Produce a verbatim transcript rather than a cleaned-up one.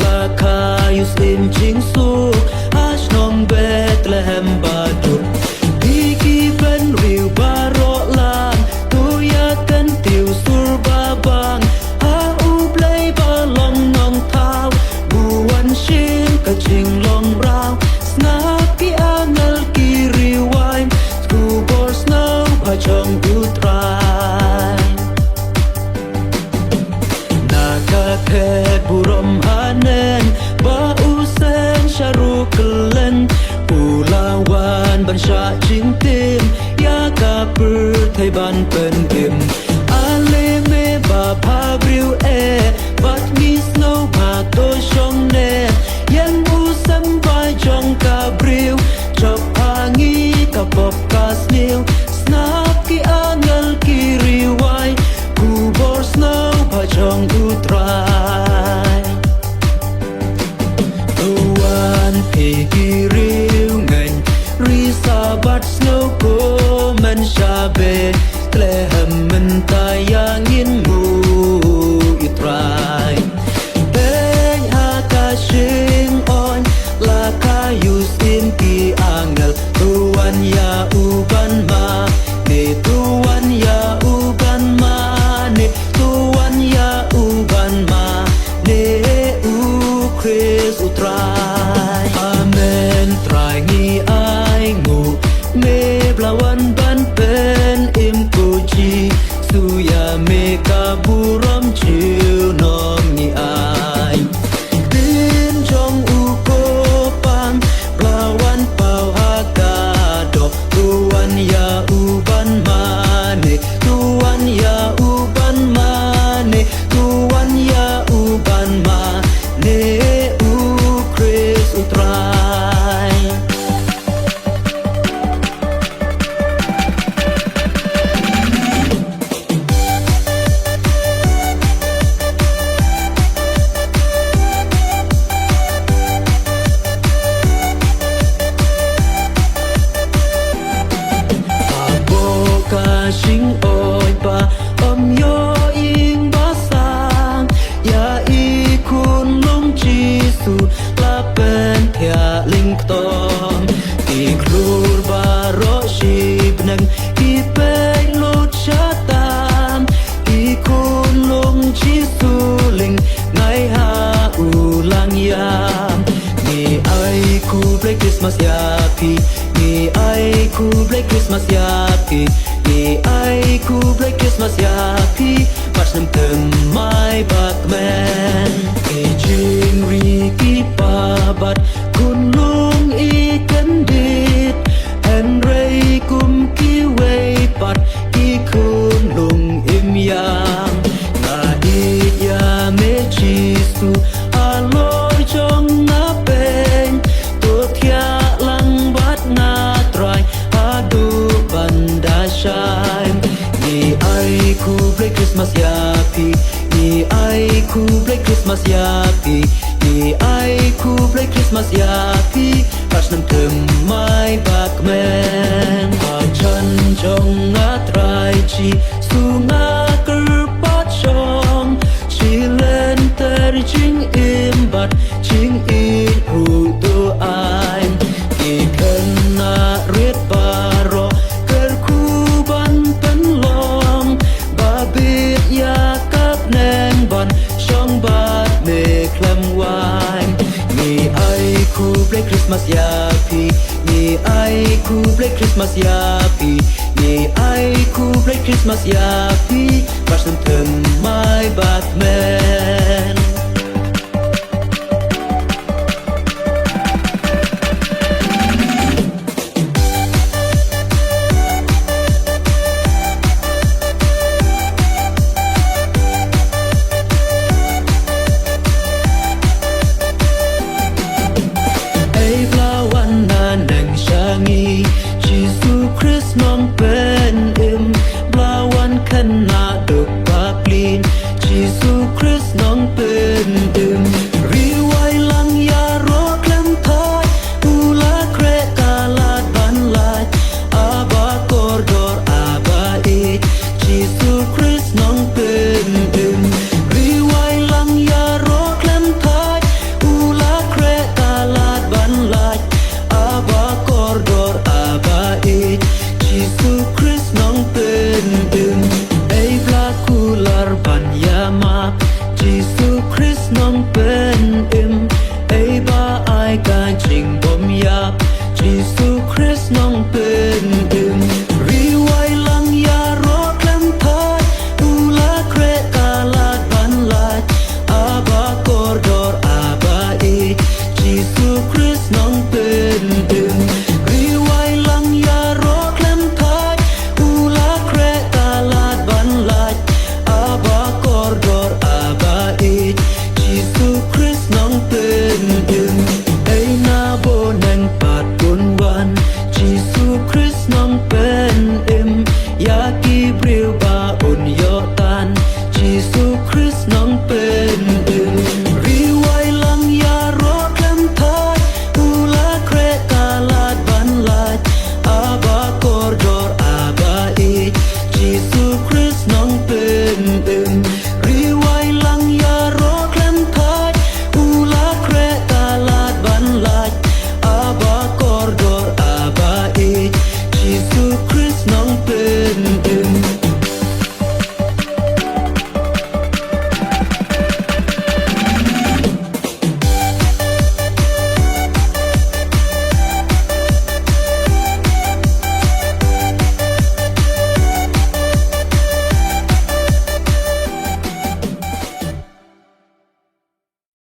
La ka ïohsngew jingsuk ha shnong Bethlehem baduk. Ïa ki bynriew baroh lang to ïa kyntiew sur ba bang ha U Blei ba long Nongthaw. Bun sien ka jinglong mraw, sngap ki angel ki riewai, sngewbha sngewbha jong U Trai. Na ka khet burom haneng ba u seng sha ruh kylleng, u la wan ban shah jingtim ïa ka pyrthei ban pynim. Ale me ba pha briew eh, bad ngi sngewbha to shong ne ïa u symbai jong ka briew. Jop ha ngi ka pop ka sniew, sngap ki angel ki riewai, khubor sngewbha jong U Trai. To wan phi ki riewngeit, ri Sabbath sngew kumne sha Bethlehem, mynta ïa ngin nguh ïa U Trai. Peit ha ka shyngion, la ka ïohsngew ki angel, to wan ïa u ban mane, to wan ïa u ban mane, to wan ïa u ban mane, U Khrist U Trai. Amen, Trai ngi ai nguh, me ba la wan ban pynim, ko Jisu, ïa me ka burom junom ngi ai. Ktien jong u ko pang, ba la wan paw ha ka doh, to wan ïa u ban mane, to wan ïa u ban mane, to wan ïa u ban mane, U Khrist U Trai. Hapoh ka shyngion ba ym ïoh ïing ba sang, ïa i khunlung Jisu la pynthiah lyngktom. Ki khlur baroh shi bneng ki peit lut shatam, i khunlung Jisu lyngngaiñ ha u langïam. Ngi ai khublei Christmas ïa phi, ngi ai khublei Christmas ïa phi, ngi ai khublei Christmas ïa phi, bad snem thymmai ba kmen. Ki jingri ki paw bad khunlung i kyndit, hynrei kum kiwei pat ki khunlung im ïam. Nga ïeit ïa me Jisu, halor jong nga pyn, to thiah lang bad nga Trai, haduh ban da shai. Ngi ai khublei Christmas ïa phi, ngi ai khublei Christmas ïa phi, ngi ai khublei Christmas ïa phi, bad snem thymmai ba kmen. Hajan jong nga Trai Jisu nga kyrpad shong, shi lynter jingim bad jingïeit ruh to ai. Ki khynnah rit baroh kyrkhu ban pynlong, ba bit ïa ka bneng ban shong bad me khlem wai. Ngi ai khublei Christmas ïa phi, ngi ai khublei Christmas ïa phi, ngi ai khublei Christmas ïa phi, bad snem thymmai ba kmen. Ei, ba la wan haneng sha ngi Jisu Khrist Nongpynim, ba la wan khynnah duk bakhlin Jisu Khrist Nongpynim. Nongpynim